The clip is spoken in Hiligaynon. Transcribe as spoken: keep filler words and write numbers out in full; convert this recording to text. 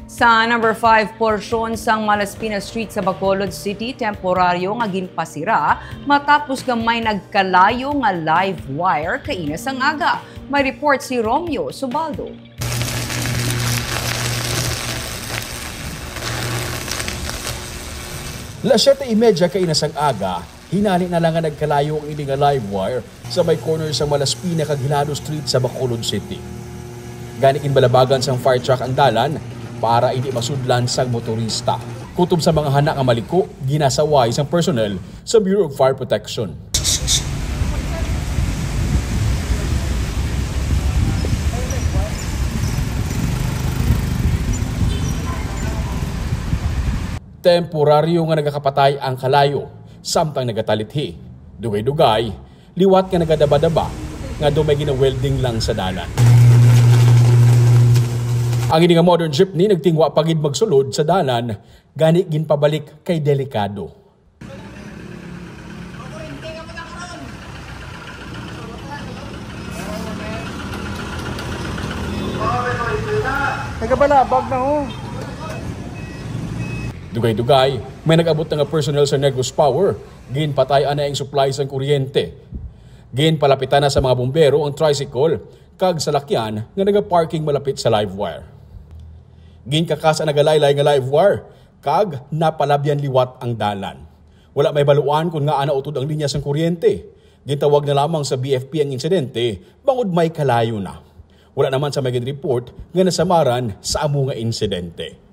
Sa number five, porsyon sang Malaspina Street sa Bacolod City temporaryo nga ginpasira matapos nga may nagkalayo nga live wire kaina sang aga. May report si Romeo Subaldo. Las siyete y media kaina sang aga, hinani na lang nga nagkalayo ang ini nga live wire sa may corner sa Malaspina kag Hilado Street sa Bacolod City. Gani ginbalabagan sang fire truck ang dalan para hindi masudlan sang motorista. Kutob sa mga hana nga maliko, ginasaway sang personnel sa Bureau of Fire Protection. Temporaryo nga nagakapatay ang kalayo samtang nagatalithi. Dugay-dugay, liwat nga nagadaba-daba nga daw may gina-welding lang sa dalan. Ang ini nga modern jeepney nagtingwa pa gid magsulod sa dalan, gani ginpabalik kay delikado. Nagabalabag na, oh. Dugay-dugay, may nag-abot na nga personnel sa Negros Power. Ginpatay-an na ang supply sang kuryente. Ginpalapitan na sa mga bumbero ang tricycle kag salakyan nga nagaparking malapit sa live wire. Ginkakas ang nagalaylay nga live wire kag napalabyan liwat ang dalan. Wala may baluan kon ngaa nautod ang linya sang kuryente. Gintawag na lamang sa B F P ang insidente bangod may kalayo na. Wala naman sa may ginreport nga nasamaran sa amo nga insidente.